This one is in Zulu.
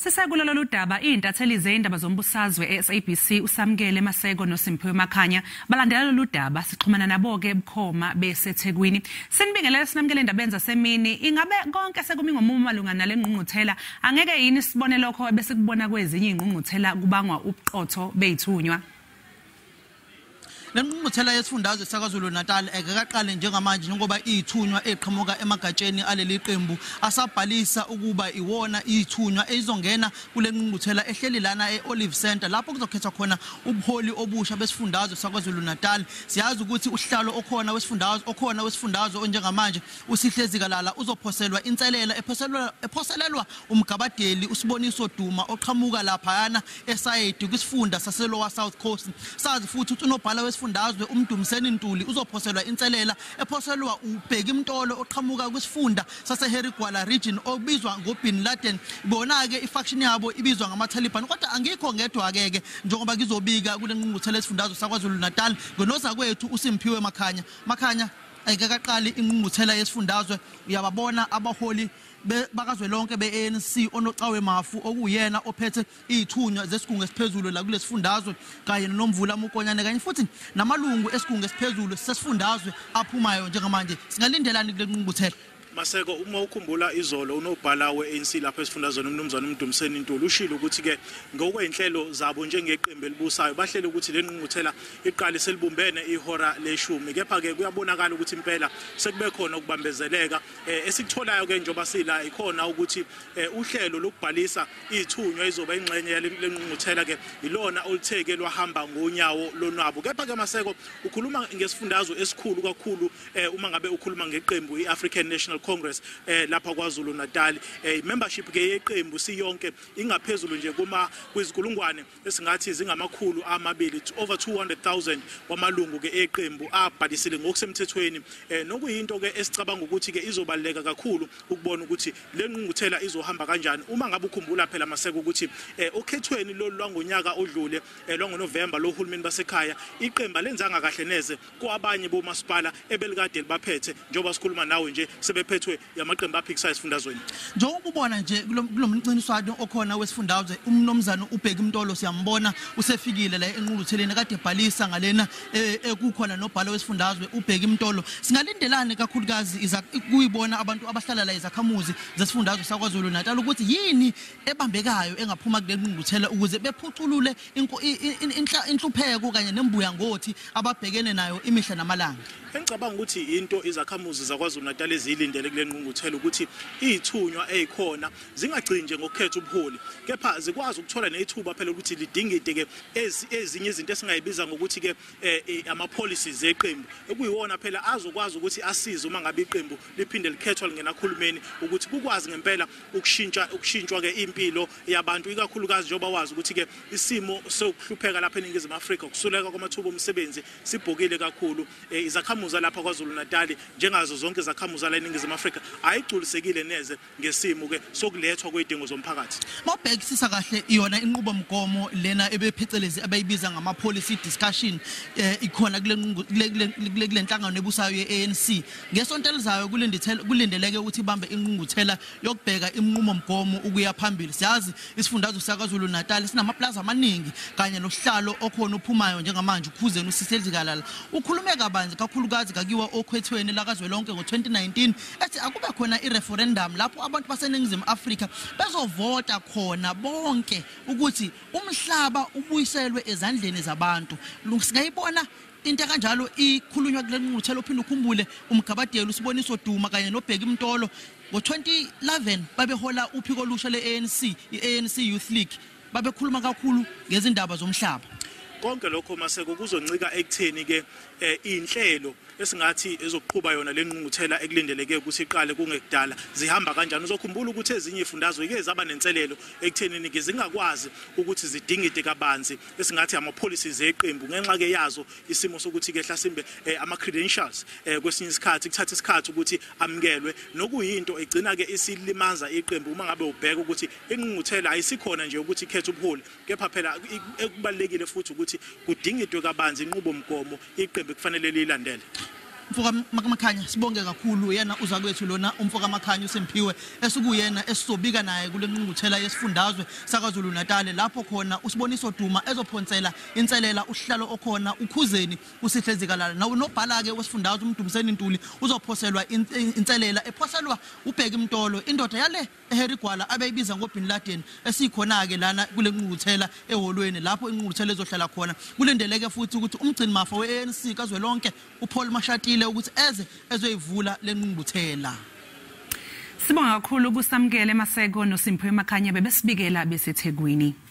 Sisakulo lolu daba, izintatheli zendaba zombusazwe e-SABC uSamkele Maseko noSimphiwe Makhanya balandela lolu daba. Sixhumana nabo-ke bukhoma beseThekwini. Sinibingelele, sinamukele endabeni zasemini. Ingabe konke sekumi ngomumo malunga nale ngqungquthela? Angeke yini sibone lokho ebesikubona kwezinye izingqungquthela kubangwa ubuqotho beyithunywa? Le ngqungquthela yesifundazwe saKwaZulu Natal ekaqale njengamanje, njengoba ithunywa eqhamuka emagatsheni aleli qembu asabhalisa ukuba iwona ithunywa ezizongena kule ngqungquthela ehleli lana e-Olive Center, lapho kuzokhethwa khona ubuholi obusha besifundazwe saKwaZulu Natal. Siyazi ukuthi uhlalo okhona wesifundazwe onjengamanje uSihle Zikalala uzophoselwa inselela ephoselelwa umgabadeli uSiboniso Duma oqhamuka laphayana eSayidi kwisifunda saseLower South Coast. Sazi futhi ukuthi unobhala wesifundazwe uMdumiseni Ntuli uzophoselwa inselela ephoselwa uBheki Mtolo oqhamuka kwisifunda saseHarry Gwala region obizwa ngoBin Laden. Bona-ke ifaction yabo ibizwa ngama-Taliban. Kodwa angikho ngedwa-ke njengoba ngizobika kule ngqungquthela esifundazwe saKwaZulu Natal ngonozakwethu uSimphiwe Makhanya. Makhanya, ayikakaqali ingqungquthela yesifundazwe, uyababona abaholi bakazwelonke be-ANC onoCawe Mafu okuyena ophethe iy'thunywa zesigungu esiphezulu la kulesifundazwe, kanye noNomvula Mokonyane, kanye futhi namalungu esigungu esiphezulu sesifundazwe aphumayo njengamanje. Singalindelani kule ngqungquthela? Maseko, uma ukhumbula izolo unobhala we-ANC lapha esifundazweni umnumzane uMdumiseni Ntuli ushilo ukuthi-ke ngokwey'nhlelo zabo njengeqembu elibusayo bahlele ukuthi le ngqungquthela iqale selibumbene ihora leshumi, kepha-ke kuyabonakala ukuthi impela sekube khona ukubambezeleka. Esikutholayo-ke njengoba sila ikhona ukuthi uhlelo lokubhalisa iy'thunywa izoba ingxenye yale ngqungquthela-ke ilona olutheke lwahamba ngonyawo lonwabo. Kepha-ke Maseko, ukhuluma ngesifundazwe esikhulu kakhulu uma ngabe ukhuluma ngeqembu i-African National Congress lapha KwaZulu Natal. Membership ke yeqembu siyonke ingaphezulu nje kuma kwizinkulungwane esingathi zingamakhulu amabili, over 200,000 wamalungu ke eqembu abhalisile ngokusemthethweni, nokuyinto ke esicabanga ukuthi ke izobaluleka kakhulu ukubona ukuthi le ngqungquthela izohamba kanjani. Uma ngabe ukhumbula phela Maseko ukuthi okhethweni lolu lwangonyaka odlule lwangoNovember lohulumeni basekhaya, iqembu alenzanga kahle neze kwabanye bomasipala ebelikade libaphethe, njengoba sikhuluma nawe nje sebephethwe yamaqembu aphikisayo esifundazweni. Njengoba ubona nje kulo mncintiswano okhona wesifundazwe, umnumzane uBheki Mtolo siyambona usefikile la enqungqutheleni kade ebhalisa ngalena ekukhona nobhalo wesifundazwe uBheki Mtolo. Singalindelani kakhulukazi kuyibona abantu abahlala la, izakhamuzi zesifundazwe saKwaZulu Natal, ukuthi yini ebambekayo engaphuma kule ngqungquthela ukuze bephuculule inhlupheko kanye nembuyangothi ababhekene nayo imihla namalanga? Engicabanga ukuthi into izakhamuzi zaKwaZulu Natal ezilindele kule ngqungquthela ukuthi iy'thunywa ey'khona zingagcini nje ngokukhetha ubuholi, kepha zikwazi ukuthola nethuba phela ukuthi lidingide-ke ezinye izinto esingayibiza ngokuthi-ke ama-policies eqembu, ekuyiwona phela azokwazi ukuthi asize uma ngabe iqembu liphinde likhethwa lingenakhulumeni, ukuthi kukwazi ngempela ukushintshwa-ke impilo yabantu, ikakhulukazi njengoba wazi ukuthi-ke isimo sokuhlupheka lapha eNingizimu Afrika, ukusuleka kwamathuba omsebenzi sibhokile kakhulu. Izakhamuzi lapha KwaZulu Natal njengazo zonke izakhamuzi la eNingizimu Afrika ayigculisekile neze ngesimo ke sokulethwa kwezidingo zomphakathi. Mawubhekisisa kahle iyona inqubomgomo lena ebephecelezi abayibiza ngama policy discussion ikhona kule nhlangano ebusayo ye-ANC. Ngesonto elizayo kulindeleke ukuthi ibambe inqungquthela yokubheka inqubomgomo ukuya phambili. Siyazi isifundazwe saKwaZulu Natal sinamaplaza amaningi kanye nohlalo okhona uphumayo njengamanje uKhuzeni uSihle Zikalala ukhulume kabanzi kakhulukazi kakiwa okhethweni lakazwelonke ngo-2019 ethi akube khona i-referendum lapho abantu baseNingizimu Afrika bezovota khona bonke ukuthi umhlaba ubuyiselwe ezandleni zabantu. Singayibona into kanjalo ikhulunywa kule ngqungquthela. Uphinde ukhumbule umgabadeli uSiboniso Duma kanye noBheki Mtolo ngo-2011 babehola uphiko olusha le-ANC, i-ANC Youth League, babekhuluma kakhulu ngezindaba zomhlaba. Konke lokho Maseko kuzoncika ekutheni ke inhlelo esingathi ezokuqhuba yona le ngqungquthela ekulindeleke ukuthi iqale kungekudala zihamba kanjani. Uzokhumbula ukuthi ezinye izifundazwe ke zaba nenselelo ekuthenini ke zingakwazi ukuthi zidingide kabanzi esingathi ama policies eqembu ngenxa ke yazo isimo sokuthi ke hlasimbe ama credentials kwesinye isikhathi kuthatha isikhathi ukuthi amukelwe, nokuyinto egcina ke isilimaza iqembu uma ngabe ubheka ukuthi ingqungquthela ayisikhona nje ukuthi ikhethe ubuholi, kepha phela ekubalekile futhi ukuthi kudingidwe kabanzi inqubomgomo iqembu kufanele liyilandele. Mfoka Makhanya, sibonge kakhulu yena uzakwethu lona umfoka Makhanya uSimphiwe esukuyena esisobika naye kule ngqungquthela yesifundazwe saKwaZulu Natal, lapho khona uSiboniso Duma ezophonsela inselela uhlalo okhona uKhuzeni uSihle Zikalala. Nawo nobhala ke wesifundazwe uMdumiseni Ntuli uzophoselwa inselela ephoselwa uBheki Mtolo, indoda yale eHarry Gwala abeyibiza ngoBin Laden, esikhona ke lana kule ngqungquthela eholweni lapho ingqungquthela ezohlala khona. Kulindeleke futhi ukuthi umgcini mafa weANC kazwelonke uPaul Mashatile ukuthi eze ezoyivula lengqungquthela. Sibonga kakhulu kuSamkele Maseko noSimphiwe Makhanya bebesibikela beseThekwini.